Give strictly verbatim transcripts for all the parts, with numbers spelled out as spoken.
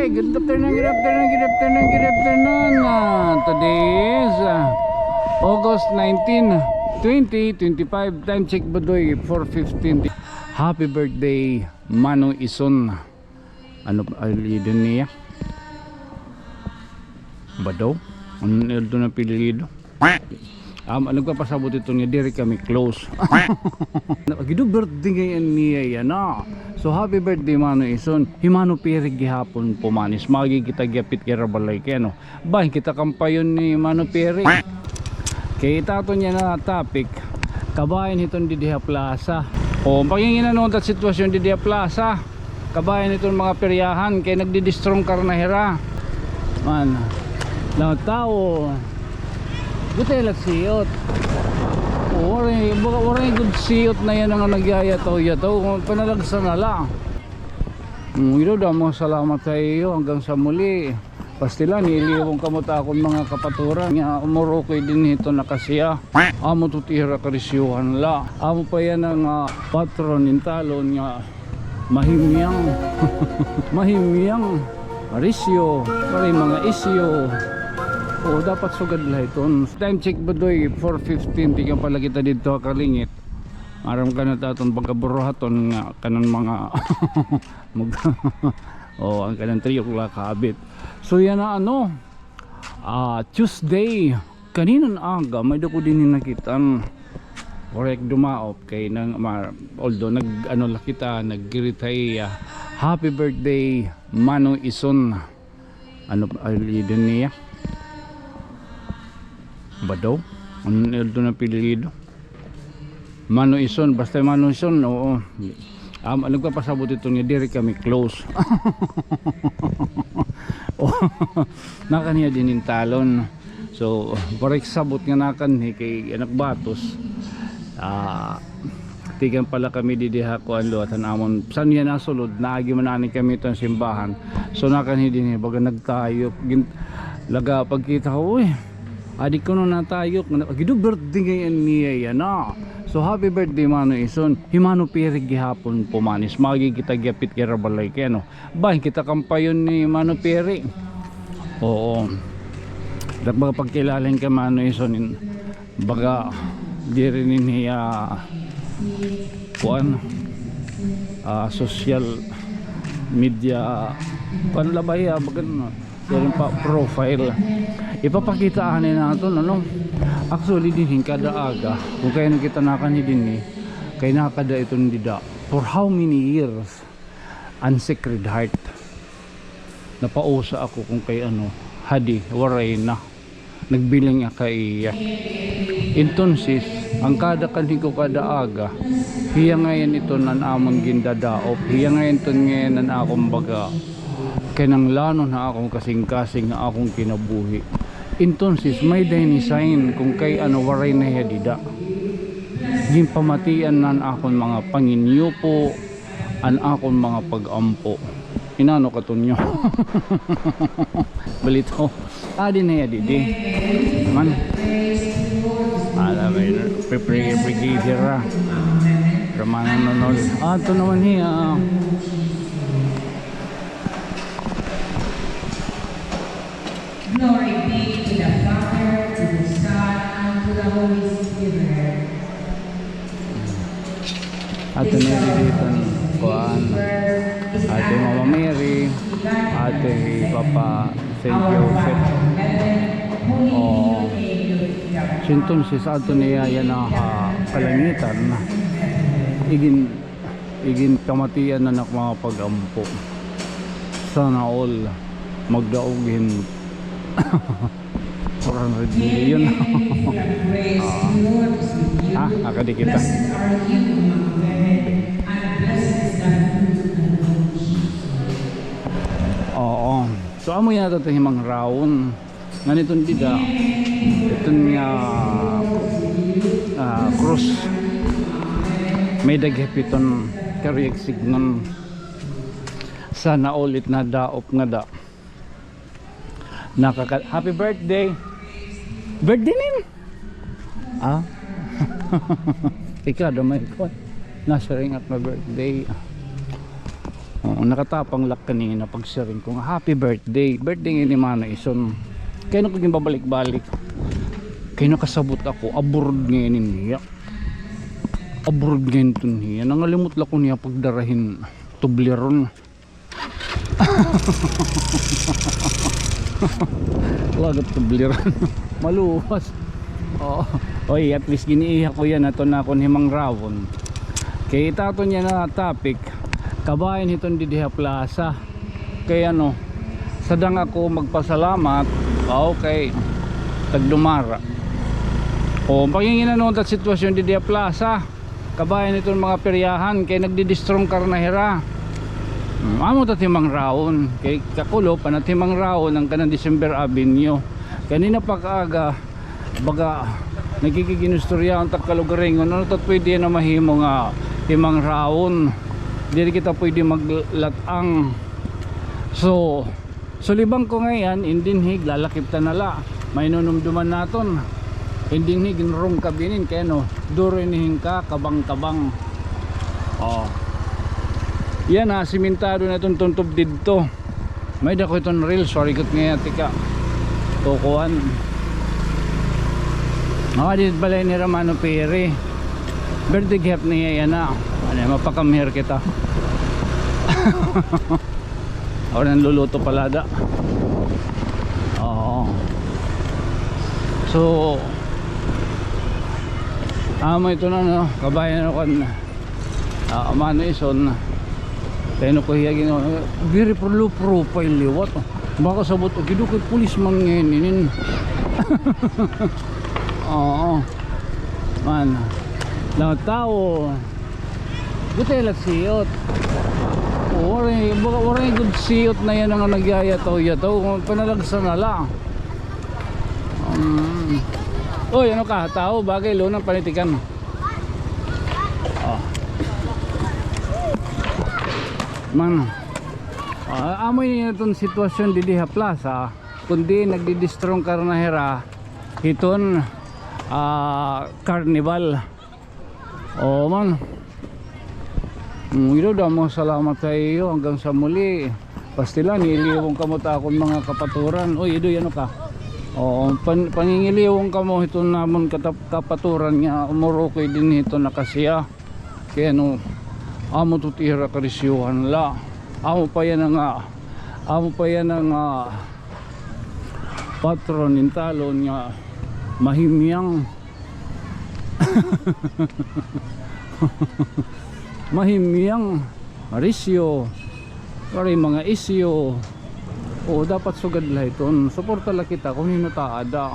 Hey, good afternoon, good afternoon, good afternoon, good afternoon. Ah, today is, ah, August nineteen, twenty twenty-five. Time check, Badoy, four fifteen. Happy birthday, Mano Ison. Ano apelyido niya? Bado? Ano apelyido na apelyido? Um, nagpapasabot ito nga diri kami close. Gido birthday ngay-an niya yana. So, happy birthday, Mano Ison. Hi Mano Peri gihapon pumanis. Magi kita gihapit kay rabalay kay ano. Bahin kita kampayon ni Mano Peri. Kay ita aton yana topic. Kabahin hiton didi ha plaza. O, pag-ingon ano ta sitwasyon didi ha plaza. Kabahin hiton mga peryahan kay nagdidistrong karnahera. Man, na tao. Gutay lang siyot. O, waray, waray gud siyot na yana nga nagyayataw-yataw. Panalagsa na la. Mm, ito daw, mga salamat sa iyo. Hanggang sa muli. Pastilan, iliwong kamo ta akon mga kapaturan. Nga, umurukoy dinhi hiton akasya. Amo to tira karisyuhan la. Amo pa yana nga, ah, patron in talon nga mahimyang. Mahimyang. Risyo. Waray mga isyo. O, dapat sugad la hiton. Time check, Badoy, four fifteen. Tikang pa la kita didto ha Kalingit. Aram ka na ta aton pagkaburuhaton nga kanan mga mag-, o, an kanan three o'clock habit. So, yana ano, ah, Tuesday, kaninan aga, may-ada ko dinhi nakit-an. Korek dumaop kay nang, ma-, although nag-, ano la kita, nag-greet ha iya. Happy birthday, Mano Ison. Ano apelyido niya? Bado? Ano apelyido na apelyido? Mano Ison, basta Mano Ison, oo. Um, nagpapasabot ito nga diri kami close. O, nakanhi dinhi in talon. So, waray sabot nga nakanhi kay anak batos. Ah, tikang pa la kami didi ha kuan liwat han amon. San yana sulod, naagi man anay kami hiton simbahan. So, nakanhi dinhi, baga nagtayok. Gin-, laga pagkita ko, uy, adi kuno natayok. Gido birthday ngay-an niya yana. So, happy birthday, Mano Ison. Hi Mano Peri gihapon pumanis. Magi kita gihapit kay rabalay kay ano. Bahin kita kampayon ni Mano Peri. Oo. Dapat makapagkilala hin kay Mano Ison in, baga, diri nin hiya, kuan, ah, social media, kuan la ba hiya, baga, diri pa profile. Ipapakita anay naton, ano? Actually, dinhi kada aga, kon kay-ano kita nakanhi dinhi, kay nakada iton dida. For how many years? An Sacred Heart. Napausa ako kon kay-ano, hadi, waray na. Nagbiling ha iya. Entonces, an kada kanhi ko kada aga, hiya ngay-an iton an amon gindadaop, hiya ngay-an iton ngay-an an akon baga kinahanglanon ha akon kasingkasing ha akon kinabuhi. Entonces, may-ada ini sign kon kay-ano waray na hiya dida. Ginpamatian na an akon mga panginyupo, an akon mga pag-ampo. Inano ka, Tonyo? Balitaw. Adi na hiya didi. Man. Ala, may pre-, pre-, brigadier, ah. Romano Nonol. Ah, ito naman hiya. Glory be to the Father, to the Son, and to the Holy Spirit. Ate Mary dito, kuan. Ate Mama Mary, Ate Papa Saint Joseph. Oo. So, entonces, ato niya yana ha kalangitan. Igin Iginpamatian na an ak mga pag-ampo. Sana all magdaog hin four hundred million. Ah, ah, akadi kita. Oo. So, amo yana aton himangrawon. Ngan iton dida, iton nga, ah, krus. May-ada gihap iton karuyag sidngon. Sana all it nadaop ngada. Nakaka-, happy birthday. Birthday nim? Ah? Ikaw daw may kuan. Nasiring ak nga birthday. Oo, nakatapang la ak kanina pagsiring ko nga, "Happy birthday." Birthday ngay-an ni Mano Ison. Kay ano ko ginbabalik-balik? Kay nakasabot ako, abroad ngay-an hiya. Abroad ngay-an iton hiya. Nangalimot la ko niya pagdara hin Toblerone. Wagat Toblerone. Maluwas. Oo. Oy, at least giniiha ko yana, aton akon himangrawon. Kay it aton yana nga topic, kabahin hiton didi ha plaza. Kay ano, sadang ako magpasalamat, okay, tagdumara. O, panginginan-on ta sitwasyon didi ha plaza. Kabahin hiton mga peryahan kay nagdidistrong karna hira. Hmm, amo ta timangrawon kay kakulop an timangrawon an kanan December Avenue. Kanina pag-aga, baga, nagkikiginistoryahan ta kalugaringon, ano ta pwede na mahimo nga timangrawon? Diri kita pwede maglat-ang. So, sulibang ko ngay-an, in dinhi, lalakip ta na la. May nunumduman naton. In dinhi, ginrong kabinin, kay ano, duro ini hin kakabang-kabang. Oh. Yana, simentado na iton tuntob didto. May-ada ko iton reel, sorry, got ngay-an tika. Kukuan. Ah, di balay ni Romano Piri. Birthday gift niya yana. Ano, mapa-come here kita. Or nanluluto pala da. Oo. So, amo iton, ano, kabahin ako kan, ah, Mano Ison. Kay ano ko hiya ginawa, very pro-, low profile liwat, oh. Baka sabot, oh, gido kay policeman ngay-an inin. Oo. Man. Daw tao. Gutay la siyot. O, waray, waray gud siyot na yana nga nagyayataw-yataw. Panalagsa na la. Mm. Oy, ano ka? Tao, bagay, lunang panitikan. Oh. Man. Ah, amo ini iton sitwasyon didi ha plaza, kundi nagdidistrong karna hira hiton, ah, carnival. Oo man. Mm, Ido, damo salamat ha iyo. Hanggang sa muli. Pastilan, iliwong kamo ta akon mga kapaturan. Uy, Ido, ano ka? Oo, pan-, pangingiliwong kamo hiton amon katap-, kapaturan nga umurukoy dinhi hiton Acacia. Kay ano, amo to it ira karisyuhan la. Amo pa yana nga, amo pa yana nga patron in talon nga mahimyang. Mahimyang, marisyo, waray mga isyu. O, dapat sugad la hiton. Suporta la kita kon hin-o ta ada.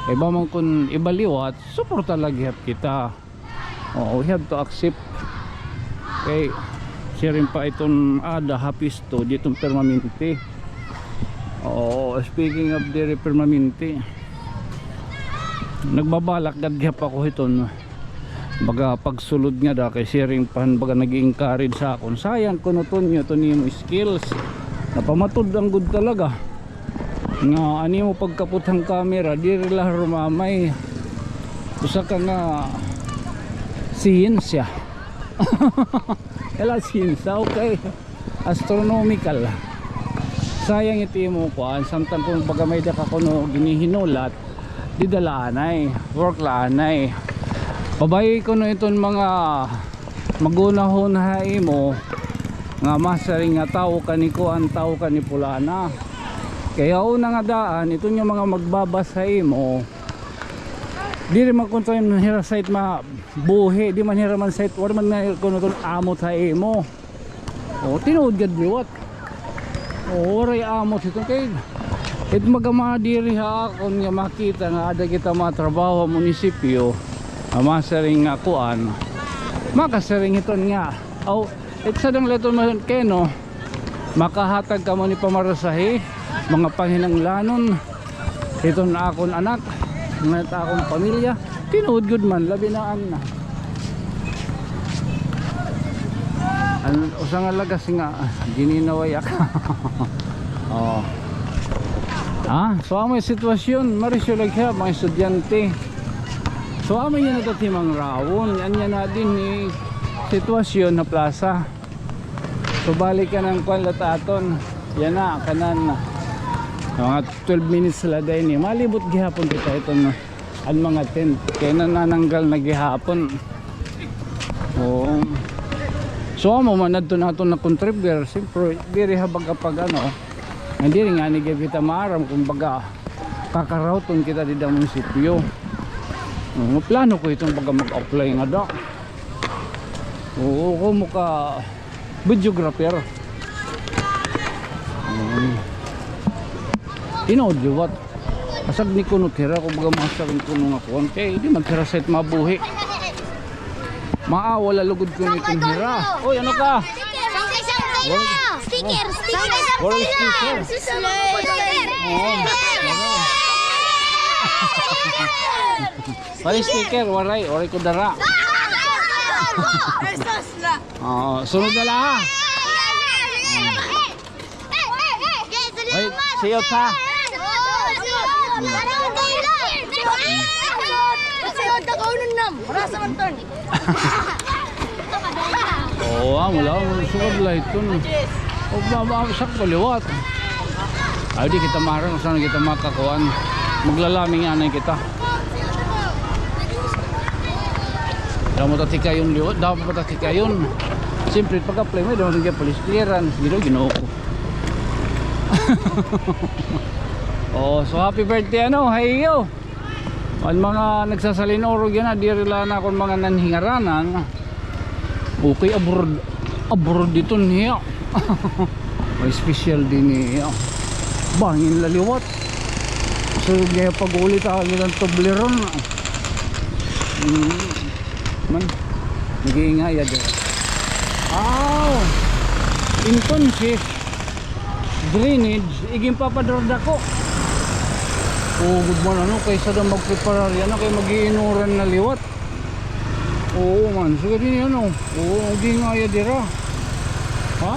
Iba man kon iba liwat, suporta la gihap kita. Oo, we have to accept. Kay siring pa iton ada ha pisto, diri iton permanente. Oo, speaking of diri permanente, nagbabalak gad gihap ako hiton. Baga pagsulod ngada kay siring pa hin baga nag-i-encourage ha akon. Sayang kuno, Tonyo, iton imo skills. Napamatud-an gud talaga. Nga an imo pagkapot han camera, diri la harumamay. Usa ka nga siyensya. Kala siyensya, okay. Astronomical. Sayang it imo kuan, samtang kon baga may-ada ka kuno ginihinulat, dida la anay, work la anay. Babayi kuno iton mga maghunahuna ha imo nga masiring nga tawo ka ni kuan, tawo ka ni pulana. Kay ha una nga daan, iton nga mga magbabas ha imo, diri man kuno hira side mabuhi, di man hira man side, waray man kuno amot ha imo. O, tinuod gad liwat. O, waray amot hiton kay it magama diri ha akon nga makita nga ada kita matrabaho ha munisipyo, nga masiring nga kuan, makasiring hiton nga, aw, it sadang la iton kay ano, makahatag kamo ni pamarasahi, mga panginahanglanon. Iton akon anak, ngan it akon pamilya, tinuod gud man, labi na an, an usa nga lagas nga, ah, gininaway ak. Oh. Ah, so amo it sitwasyon, marisyo la gihap, mga estudyante. So amo ini nga timangrawon, ania na dinhi sitwasyon ha plaza. So, balik ka ng kwan la aton. Yana, kanan. Mga twelve minutes la dayon, eh. Malibot gihapon kita iton, an mga tent. Kay nanananggal na gihapon. Oo. So, amo man adto naton na contributor. Siyempre, diri ha baga pag ano. Nga diri ngani gihap kita maaram kung baga kakarawton kita dida munisipyo. Oo, plano ko iton baga mag-apply ngada. Oo, kamo ka videographer. Mm. Tinuod liwat. Asag ni kuno hira, kung baga masag ni kuno nga kuan. Kay di man hira side mabuhi. Maawa la lugod ko niton hira. Oy, ano ka? Sticker, sticker. Waray sticker. Oo. Waray sticker, waray, waray ko dara. Versus la. Oo, sunod na la, ha? Ay, siyot, ha? Oo, ah, wala. Sugad la iton. O, ba, ba, sakto liwat. Ay, di kita maaram kung saan kita makakuan. Maglalaming anay kita. Damo ta tikayon liwat, damo ta tikayon. Siyempre, pag-apply mo, damo ta police clearance. Ginoo, Ginoo ko. Oh, so happy birthday, ano, ha iyo. An mga nagsasalinurog yana, diri la nakon mga nanhingaranan. Okay, abroad, abroad iton hiya. May special dinhi hiya. Bangin la liwat. So, niya pag-uli ta, kita Toblerone. Mm. Man, nag-iingay, ah, dira. Aw! Entonces, drainage, iginpapadardako. Oo, gud man, ano, kaysa daw magpreparar yana, kay mag-iinuran na liwat. Oo, man, sugad ini, ano. Oo, nag-iingay, ah, dira. Ha?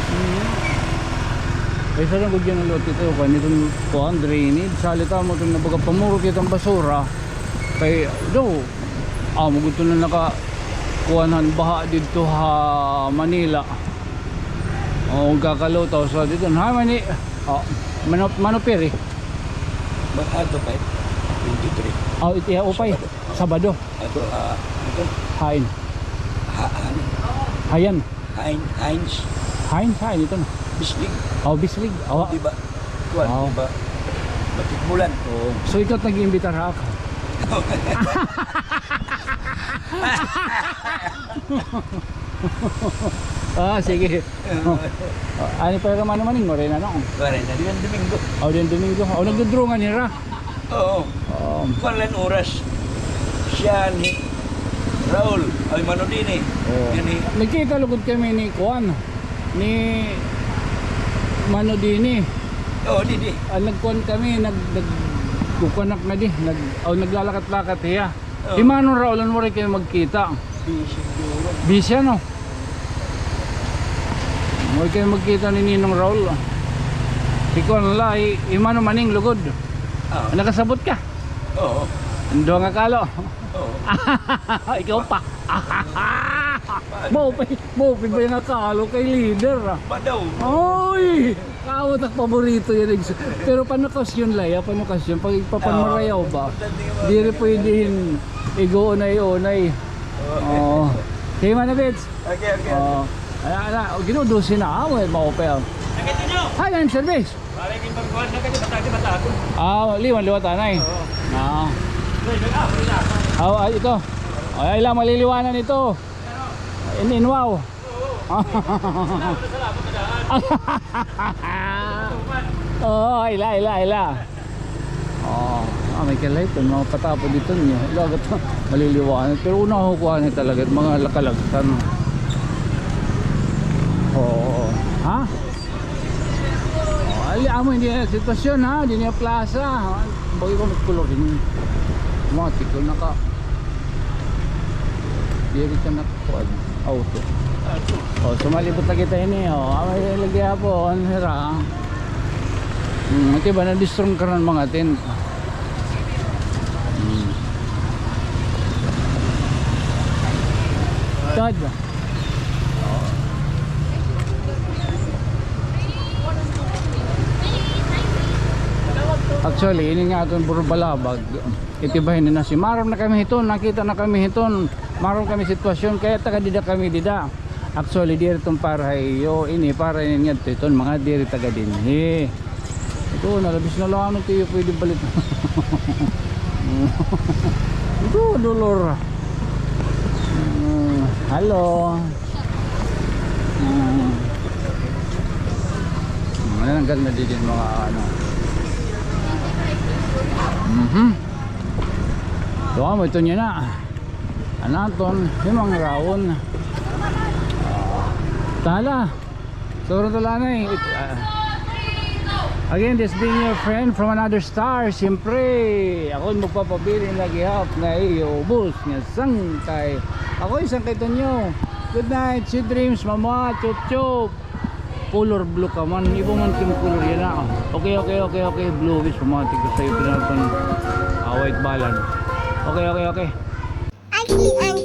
Mm. Kaysa daw gud yana liwat ito, kaniton kuan, drainage. Salit amo iton na baga pamurot kita hin basura. Kay, daw, amo gud iton na nakakuan han baha didto ha Manila. O, kakalutaw sa didto. Ha, mani, o, mano, mano piri? Ba, ato pa, twenty-three. O, iti, upay. Sabado. Sabado. Ato, ah, ito. Hain. Ha-, han. Hayan. Hain, Heinz. Heinz, hain ito na. Bislig. O, Bislig. O. Di ba? Kuan, o. Di ba? Batikbulan. Oo. So, ikaw it nag-iimbitar ha akon. Ah, sige. Oo. Ah, ano pa yung ano maning? Morena, no? Morena, di yung Domingo. O, di yung Domingo. O, nagdudrungan nira. Oo. Oo. Kuan la hin oras. Siya ni Raul, ay, Mano Dini. Oo. Yan ni... Nagkita lugod kami ni kuan, ni Mano Dini. Oo, di, di. Ah, nagkuan kami, nag-, nag-, kukuanak na di, nag-, o, naglalakat-lakat hiya. Oo. Hi Mano Raul, ano, waray kami magkita. Busy siguro. Busy, ano? Waray kami magkita ni Ninong Raul. Hi kuan la, hi, hi Mano Maning lugod. Ah. Nakasabot ka? Oo. An duha nga kalo. Oo. Ikaw pa. Maupay, maupay ba nga kalo kay leader, ah? Madaw. Oy! Kaawat ak paborito yan, ex-, pero panukasyon la, ya, panukasyon. Pag igpapanmarayaw ba? Diri pwede hin ig-uunay-unay. Oo. Sige, Manabits. Okay, okay. Oo. Ala, ala, Ginoo, dose na, ah, well, maupay, ah. Hi, I'm service. Ah, liwan, liwat anay. Oo. Ah. Ah, ay, ito. Ay, ay lang, maliliwanan ito. In, in, wow. Oo, ila, ila, ila. Oo. Ah, may kalay ito, mga patapod dito niya. Ila, maliliwanag. Pero una ko kuha niya talaga, mga lakalagtan. Oo. Ha? Oh, ali, amo, hindi na sitwasyon, ha? Hindi na plaza. Bagay ko magkulor din. Mga tikol na ka. Diri ka na kuan, auto. Oh, sumalibot na kita ini, oh. Amo, lagi hapon, hira. Hmm, ito ba na distrong karon mga tent? Hmm. Tad. Actually, ini nga aton Burbalabag, itibahin na si Maron na kami hiton, nakita na kami hiton, Maron kami sitwasyon, kaya taga dida kami dida. Actually, diri iton para ha iyo, ini para ini nga iton, mga diri taga dinhi. Ito, nalabis na lang ano tiyo, pwede balik. Ito, dolor. Mm, hello. Mm. Ano, ang ganda din mga ano. Mhm. Ito mo, ito niya na. Anaton, yung mga rawon. Tala. Sobrang tala na eh. It, ah, again, this being your friend from another star, siyempre, ako yung magpapabilin lagi hap na iyo, ubos nga sangkay. Ako yung sangkay to niyo. Good night, sweet dreams, mama, chup chup. Color blue ka man, iba man kim color yana, oh. Okay, okay, okay, okay, blue is romantic ko sa'yo, pinatang, ah, white balance. Okay, okay, okay. Aki ang